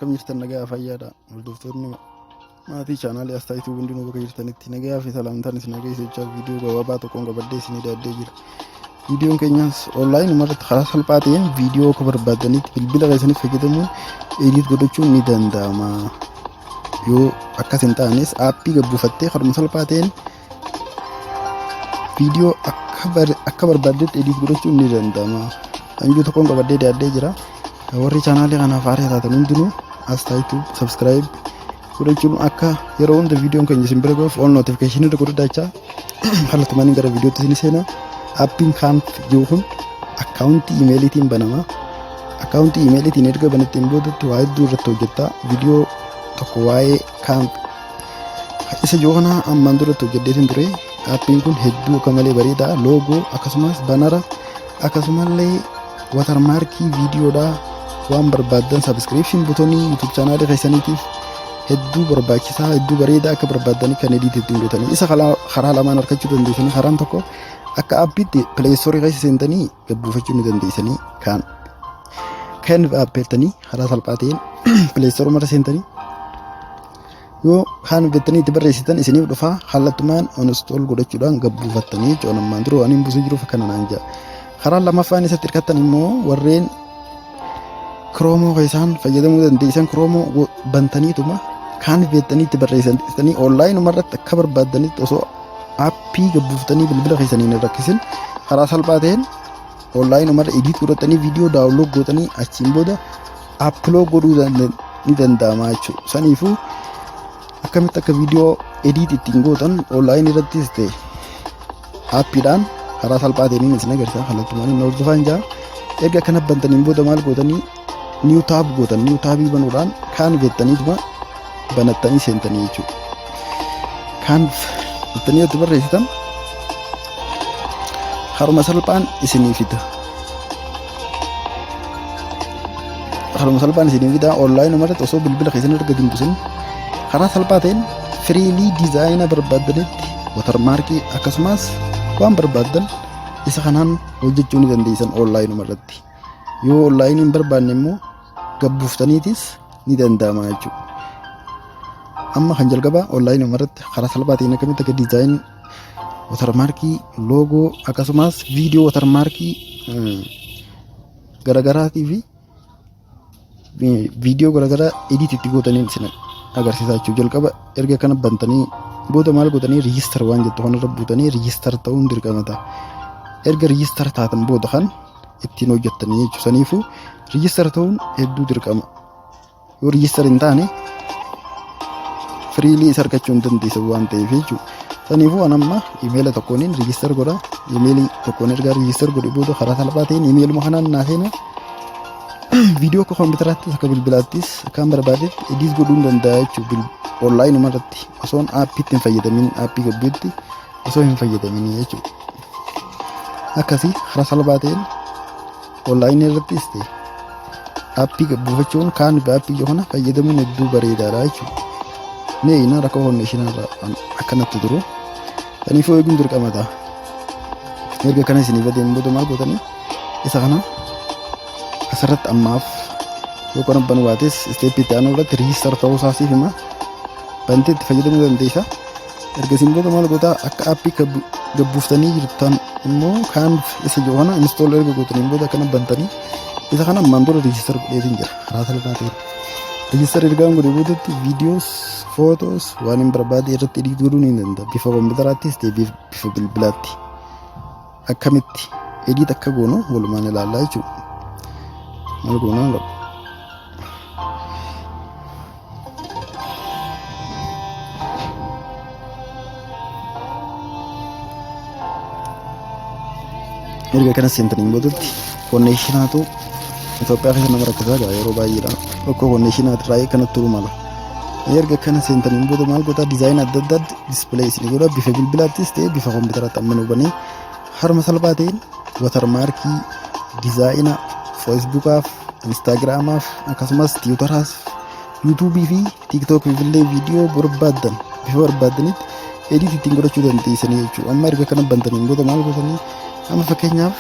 Akkam jirtan nagaa fayyaadha. Hordoftoonni maatii chaanaalii Astaa YouTube hundinuu bakka jirtanitti nagaa fi salaamtaan isin nageessa jechaa viidiyoo gabaabaa tokkoon qabadhee isinii daaddee jira. Viidiyoon keenyas onlaayinuma irratti karaa salphaa ta'een viidiyoo akka barbaaddanitti bilbila keessanitti fayyadamuun edit godhachuun ni danda'ama. Yoo akkas hin taanes aappii gabbuufattee karuma salphaa ta'een viidiyoo akka barbaaddetti edit godhachuun ni danda'ama. Anjuu tokkoon qabadhee daaddee jira. Warri chaanaalii kanaaf haaraa taatan hundinuu Astaa YouTube subscribe godhachuun akka yeroo hunda viidiyoon keenya isin bira gahuuf all notification irra godhadhaa kallattumaan gara viidiyootti isin seena. Aappiin Canva jiru kun akkaawuntii imeeliitiin banama. Akkaawuntii imeeliitiin erga banatteen boodatti waa hedduu irratti hojjetta. Viidiyoo tokko waa'ee Canva isa jiru kana ammaan duratti hojjedheetiin ture. Aappiin kun hedduu akka malee bareeda. Loogoo akkasumas banara akkasumallee watermaarkii viidiyoodhaa waan barbaaddan sabiskiriipshin butonii YouTube chaanaalii keessaniitiif hedduu barbaachisaa hedduu bareedaa akka barbaaddanii kan ediit ittiin gootanii isa karaa lamaan argachuu dandeessanii karaan tokko akka aappiitti pileestoorii keessa seentanii gabbuufachuu ni dandeessanii kaan kan aappeettanii karaa salphaa ta'een pileestoorii mara seentanii yoo kaan jettanii itti barreessitan isiniif dhufaa kallattumaan install godhachuudhaan gabbuufattanii jechuudha ammaan dura waan hin buusee jiruuf akkana naan jedha. Karaan lammaffaan isatti hirkattan immoo warreen kiroomoo keessaan fayyadamuu dandeessan kiroomoo bantaniituma kaan jettanii itti barreessanii onlaayinuma irratti akka barbaaddanitti osoo aappii gabbuuftanii bilbila keessaniin hin rakkisin karaa salphaa ta'een onlaayinuma irra ediit godhatanii viidiyoo daawunlood gootanii achiin booda upload godhuu ni danda'ama jechuudha. Saniifuu akkamitti akka viidiyoo ediit ittiin gootan online irrattis ta'e aappiidhaan karaa salphaa ta'een isin agarsiisa kallattumaan inni hordofaan jira. Erga akkana bantaniin booda maal gootanii new tab gootan new taabii banuudhaan kaan jettaniituma banattanii seentanii jechuudha. Kaan jettanii itti barreessitan haruma salphaan isinii fida. Haruma salphaan isinii fida onlaayinuma irratti osoo bilbila keessan erga dimbusin karaa salphaa ta'een firiilii diizaayina barbaaddanitti watarmaarkii akkasumas waan barbaaddan isa kanaan hojjechuu ni dandeessan onlaayinuma irratti. Yoo onlaayinii hin barbaanne immoo gabbuuftaniitis ni danda'ama jechuudha. Amma kan jalqabaa onlaayinuma irratti karaa salphaa ta'een akkamitti akka diizaayin watarmaarkii, loogoo akkasumas viidiyoo watarmaarkii garaagaraatii fi viidiyoo garaagaraa edit itti gootanii isin agarsiisaa jechuudha. Jalqaba erga kana bantanii booda maal gootanii riijistar waan jettu kanarra buutanii riijistar ta'uun dirqama ta'a. Erga riijistar taatan booda kan ittiin hojjettanii jechuudha. Saniifuu riijistar ta'uun hedduu dirqama. Yoo riijistar hin taane firiilii isa argachuu hin dandeessan waan ta'eef jechuudha. Saniifuu an amma imeela tokkooniin riijistar godha. Imeelii tokkoon erga riijistar godhe booda karaa salphaa ta'een imeeluma kanaan naa seena. Viidiyoo akka kompiitaraattis akka bilbilaattis akkaan barbaadetti ediit godhuu hin danda'a jechuudha. Onlaayinuma irratti osoon aappiitti hin fayyadamin aappii gabbiitti osoo hin fayyadamin jechuudha. Akkasii karaa salphaa ta'een onlaayinii irrattis ta'e aappii buufachuun kaan aappii kana fayyadamuun hedduu bareedaadha jechuudha. Mee ina rakkoo konneeshinaa irraa akkanatti turu. Kanaafuu eeguun dirqama ta'a. Erga kana isinii badeen booda maal gootanii isa kana asirratti ammaaf yoo kana banuu baates isteeppii itti aanu irratti riijistar ta'uu isaa siif hima. Bantee itti fayyadamuu dandeessa. Ergasiin booda maal gootaa akka aappii gabbuuftanii jirtan immoo kaan isa jiru kana install erga gootaniin booda akkana bantanii isa kana ammaan dura register godheetiin jira karaa salphaa ta'een. Register ergaan godhe boodatti viidiyoos, footoos waan hin barbaade irratti edit godhuu ni danda'a. Bifa kompiitaraattis ta'e bifa bilbilaatti. Akkamitti edit akka goonu walumaan ilaallaa jechuudha. Maal goonaa Erga kana seentaniin boodatti konneeshinaatu Itoophiyaa keessa nama rakkisaa jira yeroo baay'eedha. Rakkoo konneeshinaati irraa kanatti turuu mala. Erga kana seentaniin booda maal goota diizaayinii adda addaa dispileey isin godha bifa bilbilaattis ta'e bifa kompiitaraatti amma nu banee harma salphaa ta'een watarmaarkii diizaayina feesbuukaaf instaagiraamaaf akkasumas tiwutaraas yuutuubii fi tiiktookiif illee viidiyoo barbaaddan bifa barbaaddanitti edit ittiin godhachuu dandeessanii jechuudha. Amma erga kana bantaniin booda maal gootanii amma fakkeenyaaf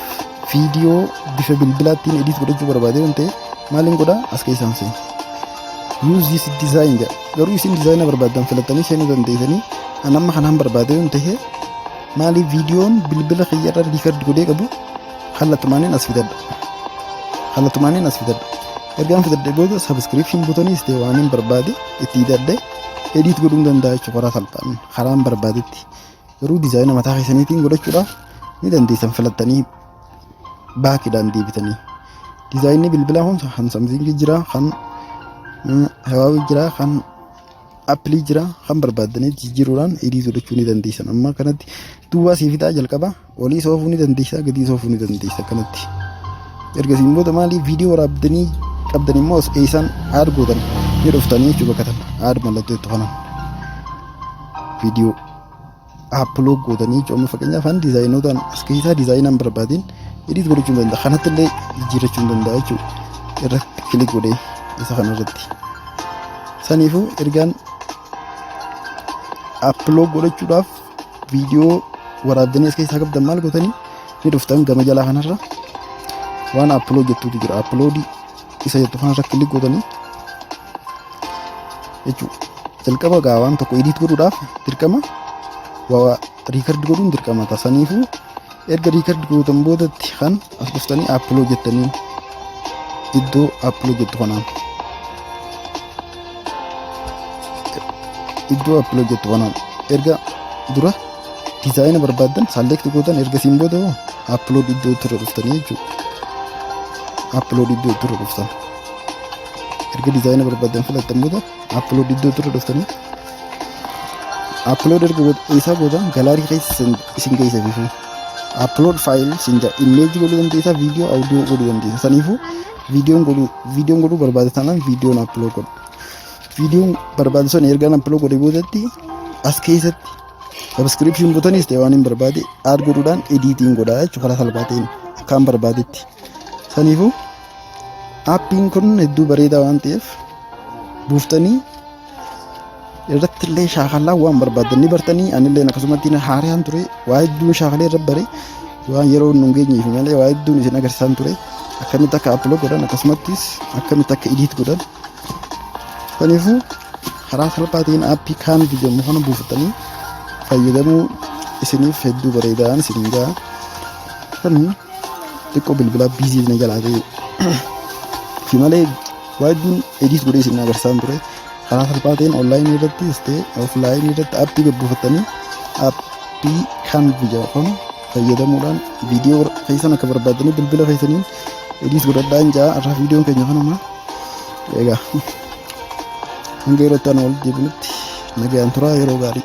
viidiyoo bifa bilbilaattiin edit godhachuu barbaade waan ta'e maaliin godhaa as keessaan seena. Use this design jedha. Garuu isin design barbaaddan filattanii seenuu dandeessanii. An amma kanaan barbaade yoon ta'e, maaliif viidiyoon bilbila kiyyarra record godhee qabu kallattumaaniin as fidadha. Kallattumaaniin as fidadha. Ergaan fidadhe booda subscription buttoniis ta'e waan hin barbaade itti hidhadhe edit godhuu danda'a jechuudha karaa salphaan, karaan barbaadetti. Garuu design mataa keessaniitiin godhachuudhaaf ni dandeessan filattanii backiidhaan deebitanii. Designni bilbilaa kun kan Samsung jira, kan Huawei jira, kan Apple jira, kan barbaaddanii jijjiiruudhaan edit godhachuu ni dandeessan. Amma kanatti duwwaa sii fixaa jalqaba olii soofuu ni dandeessa, gadii soofuu ni dandeessa kanatti. Ergasiin booda maali, viidiyoo waraabdanii qabdan immoo eessaan add gootan? Ni dhuftanii jechuudha, bakka tana add mallattoo itti kanan viidiyoo upload gootanii jechuudha. Amma fakkeenyaaf an designotaan as keessaa designaan barbaadin edit godhachuu ni danda'a. Kanatti illee jijjiirrachuu ni danda'a jechuudha. Irratti click godhee isa kanarratti. Saniifuu ergaan upload godhachuudhaaf viidiyoo waraabdanii as keessaa qabdan maal gootanii? Ni dhuftan, gama jalaa kanarra waan upload jettuutu jira. Upload isa jettu kanarra click gootanii jechuudha. Jalqaba gaa waan tokko edit godhuudhaaf dirqama waa record godhuun dirqama ta'a. Saniifuu erga record gootan boodatti kan as dhuftanii upload jettanii iddoo upload jettu kanaan, iddoo upload jettu kanaan erga dura design barbaaddan select gootan, ergasiin booda upload iddoo itti dhuftanii jechuudha. Upload iddoo itti dhuftan, erga design barbaaddan filattan booda upload iddoo itti dhuftanii upload erga isaa gootan gallery keessa isin geessa. Bifu upload file sin jedha. Image godhuu dandeessa, viidiyoo, audio godhuu dandeessa. Saniifuu viidiyoon godhuu barbaade taanaan viidiyoon upload godhu. Viidiyoon barbaade sun ergaan upload godhe boodatti as keessatti subscription buttoniis ta'e waan hin barbaade add godhuudhaan editiin godhaa jechuudha karaa salphaa ta'een akkaan barbaadetti. Saniifuu appiin kun hedduu bareedaa waan ta'eef buuftanii irratti illee shaakallaa waan barbaadan ni bartanii. Anillee akkasumatti haaraan ture, waa hedduun shaakalee irra bare. Waan yeroo nu hin geenyeef malee waa hedduun isin agarsiisan ture, akkamitti akka upload godhan, akkasumattis akkamitti akka edit godhan. Saniifuu karaa salphaa ta'een aappii Canva jedhamu kana buufatanii fayyadamuu isiniif hedduu bareedaan isin ga'a. Kan xiqqoo bilbilaa busy na jalaa ta'e fi malee waa hedduun edit godhee isin agarsiisan ture. Karaa salphaa ta'een online irrattis ta'e offline irratti aappii gabbuufatanii aappii Canva jedhamu kana fayyadamuudhaan viidiyoo keessan akka barbaadanii bilbila keessaniin edit godhadhaan ja'a. Irraa viidiyoon keenya kanuma. Egaa hanga yeroo itti aanu walitti deebinutti nagayaan turaa, yeroo gaarii.